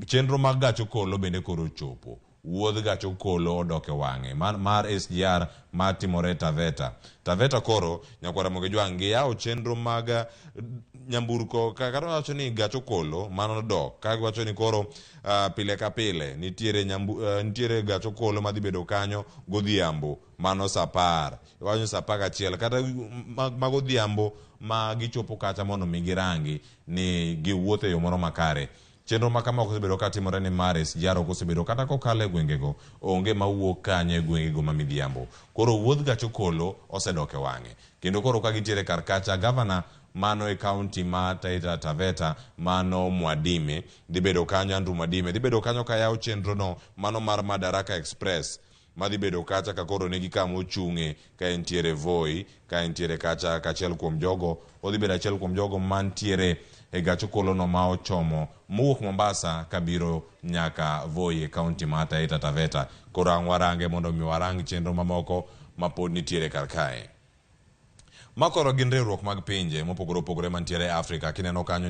Chenro mag gach okolo bende koro ochopo. Wuodh gach okolo odok e wang'e mar, mar SGR matimore Taveta. Taveta koro nyakwar Ramogi Jwang' giyawo chenro mag nyamburko kata wacho ni gach okolo mano dok ka giwacho ni koro pile ka pile nitiere nyambu, nitiere gach okolo madhi bedo kanyo godhiambo mano saa 10 iwacho ni saa 11 kata ma godhiambo ma gichopo kacha mondo mi girangi ni giwuotho e yo moro makare. Chenro ma kama ok osebedo ka timore ni mar SGR ok osebedo kata kokalo e gwengego, onge mawuok kanyo e gwengego ma midhiambo. Koro wuodh gach okolo osedok e wang'e. Kendo koro ka gintiere kar kacha, gavana mano e kaunti ma Taita Taveta mano Mwadime dhi bedo kanyo, Andrew Mwadime dhi bedo kanyo ka yawo chenro no mano mar Madaraka Express madhi bedo kacha ka koro nigi kama ochung'e ka entiere Voi, ka entiere kacha kachiel kuom jogo, odhi bedo achiel kuom jogo mantiere e gach okolono ma ochomo mowuok Mombasa kabiro nyaka Voi e kaunti ma Taita Taveta. Koro ang' warange mondo mi warang chenro mamoko ma pod nitiere kar kae. Ma koro gin riwruok mag pinje mopogore opogore mantiere e Afrika. Kineno kanyo